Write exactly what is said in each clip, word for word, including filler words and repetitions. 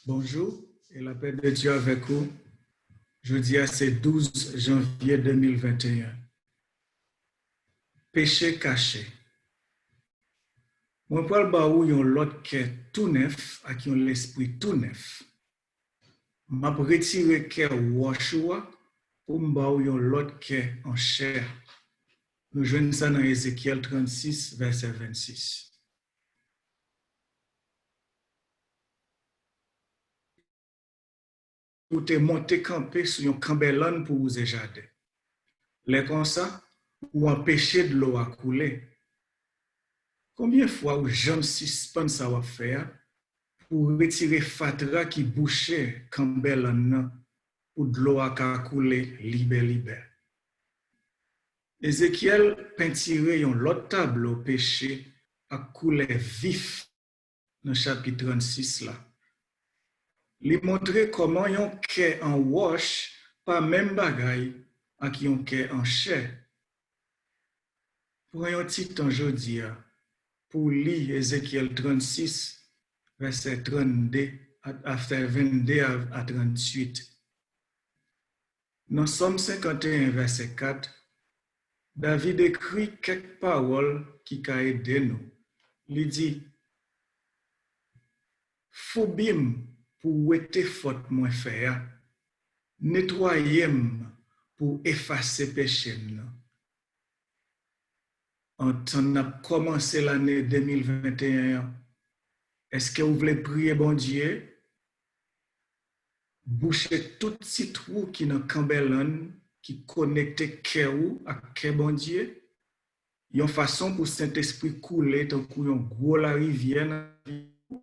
Bonjou, e lapè de Dye avèk ou. Jodi a se douz janvye de mil venteyen. Peche kache. Mwen pral ba ou yon lòt kè tou nèf ak yon lespri tou nèf. M ap retire kè wòch ou a pou m ba ou yon lòt kè an chè. Nou jwenn sa nan Ezekyèl trannsis, vèsè vennsis. Ou te monte kanpe sou yon kanbèlann pou wouze jaden. Lè konsa, ou anpeche dlo a koule. Konbyen fwa ou janm sispann sa w ap fè a pou w retire fatra ki bouche kanbèlann nan pou dlo a ka koule libelibè? Ezekyèl pentire yon lòt tablo peche ak koulè vif nan chapit trannsis la. Li montre kòman yon kè an wòch pa menm bagay ak yon kè an chè. Pran yon ti tan jodi a pou w li Ezekyèl trannsis, vèsè trannde a, a, vennde a, a tranntuit. Nan Sòm senkanteyen, vèsè kat, David ekri kèk pawòl ki ka ede nou. Li di, Foubi m pou wete fòt mwen fè a, netwaye m pou efase peche m nan. Antan n ap kòmanse lane de mil venteyen an, èske w vle priye Bondye? Bouche tout ti twou ki nan kanbèlann ki konekte kè ou ak kè Bondye, yon fason pou Sentespri koule tankou yon gwo larivyè nan vi w.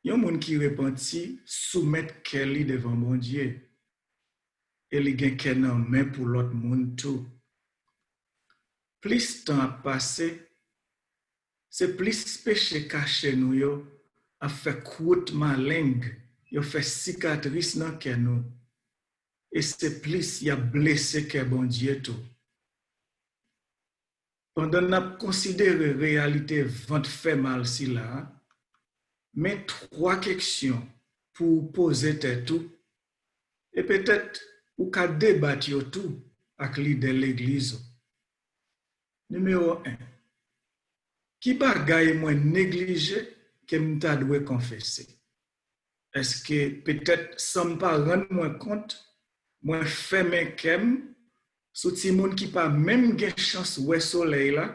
Yon moun ki repanti soumèt kè li devan Bondye, e li gen kè nan men pou lòt moun tou. Plis tan ap pase, se plis peche kache nou yo ap fè kwout maleng, yo fè sikatris nan kè nou, e se plis y ap blese kè Bondye tou. Pandan n ap konsidere reyalite vant fè mal sila a, men twa keksyon pou w poze tèt ou, e petèt ou ka debat yo tou ak lidè legliz ou. Nimewo en, ki bagay mwen neglije ke m ta dwe konfese? Èske petèt san m pa rann mwen kont, mwen fèmen kè m sou timoun ki pa menm gen chans wè solèy la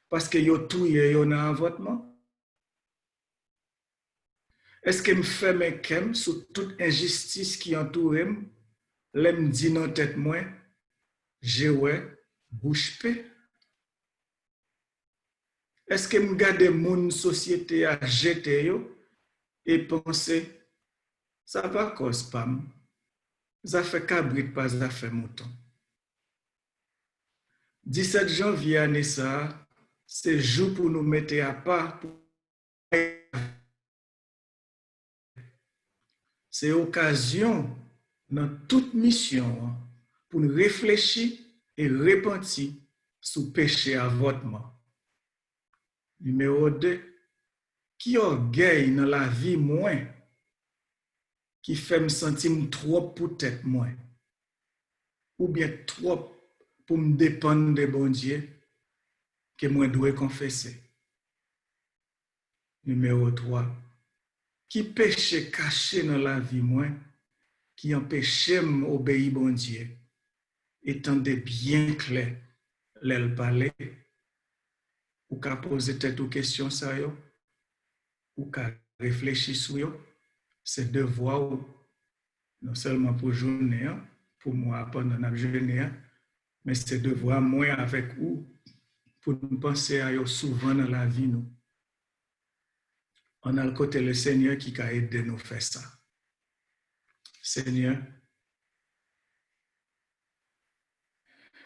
paske yo touye yo nan avòtman? Èske m fèmen kè m sou tout enjistis ki antoure m lè m di nan tèt mwen, je wè, bouch pe? Èske m gade moun sosyete a jete yo e panse, sa pa kòz pa m, zafè kabrit pa zafè mouton? Disèt janvye ane sa a, se jou pou nou mete apa pou Se okazyon nan tout misyon an pou n reflechi e repanti sou peche avòtman. Nimewo de, ki ògèy nan lavi mwen ki fè m santi m twòp pou tèt mwen, oubyen twòp pou m depann de Bondye, ke mwen dwe konfese? Nimewo twa, ki peche kache nan lavi mwen ki anpeche m obeyi Bondye e tande byen klè lè l pale? Ou ka poze tèt ou kesyon sa yo, ou ka reflechi sou yo. Se devwa w, non sèlman pou jounen an, pou mwa a pandan n ap jene an, men se devwa mwen avèk ou pou n panse a yo souvan nan lavi nou. Ann al kote Lesenyè ki ka ede nou fè sa. Senyè,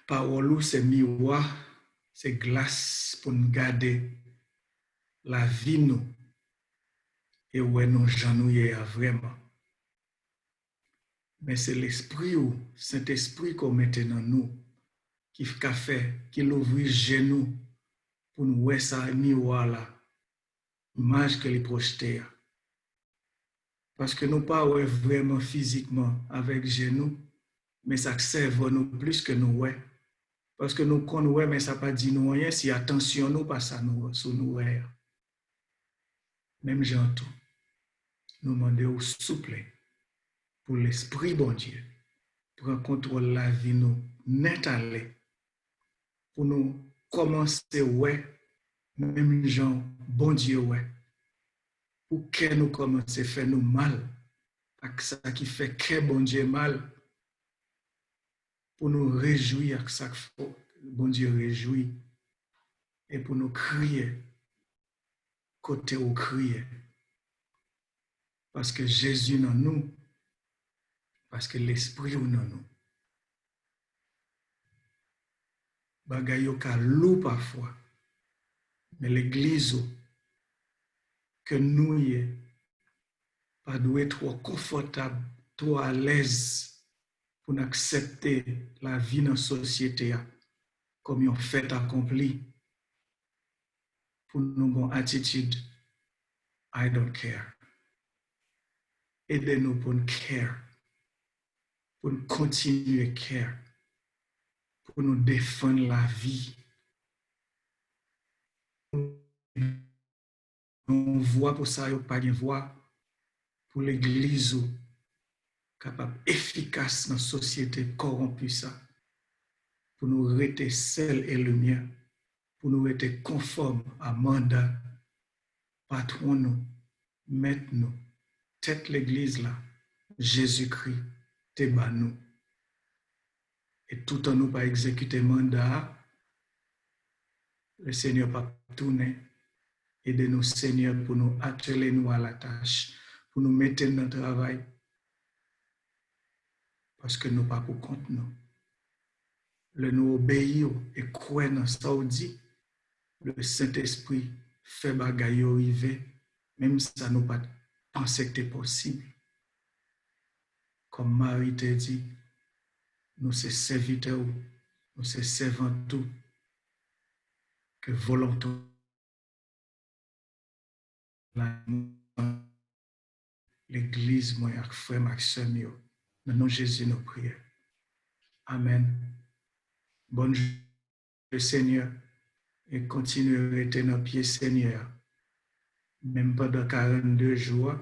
pawòl ou se miwa, se glas pou n gade lavi nou e wè nou jan nou ye a vrèman. Men se Lespri w, Sentespri ke w mete nan nou, ki ka fè, ki louvri je nou pou n wè sa miwa la, imaj ke li pwojte a. Paske nou pa wè vrèman fizikman avèk je nou, men sa k sèvo nou plis ke nou wè. Paske nou konn wè, men sa pa di nou anyen si atansyon nou pa sa nou, sou nou wè a. Menm jan tou, nou mande w souple pou Lespri Bondye pran kontwòl lavi nou nèt ale, pou nou kòmanse wè menm jan Bondye wè, pou kè nou kòmanse fè nou mal ak sa ki fè kè Bondye mal, pou nou rejwi ak sa k fè Bondye rejwi, e pou nou kriye kote ou kriye. Paske Jezi nan nou, paske Lespri ou nan nou. Bagay yo ka lou pafwa, men legliz ou ke nou ye pa dwe twò konfòtab, twò alèz pou n aksepte lavi nan sosyete a kòm yon fèt akonpli, pou nou gon atitid I don't care. Ede nou pou n care, pou n kontinye care, pou nou defann lavi. Yon vwa pou sa yo k pa gen vwa, pou legliz ou kapab efikas nan sosyete kòwonpi sa, pou nou rete sèl e limyè, pou nou rete konfòm a manda patwon nou, mèt nou, tèt legliz la, Jezikri te ba nou. E toutan nou pa egzekite manda a, Lesenyè p ap tounen. Ede nou, Senyè, pou nou atele nou a latach, pou nou mete n nan travay, paske nou pa pou kont nou. Lè nou obeyi w e kwè nan sa w di, le Sentespri fè bagay yo rive, menm sa nou pa t panse k te posib. Kòm Mari te di, nou se sèvitè w, nou se sèvant ou, ke volonte w la legliz mwen ak frè m ak sè m yo. Nan non Jezi nou priye. Amèn. Bòn jou le Senyè e kontinye rete nan pye Senyè a, menm pandan karannde jou a,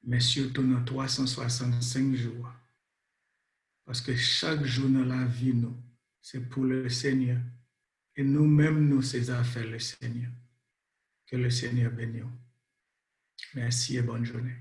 men sitou nan twa san swasannsenk jou a. Paske chak jou nan lavi nou, se pou le Senyè. E nou menm, nou se zafè le Senyè. Ke le Senyè beni w. Mèsi e bòn jounen.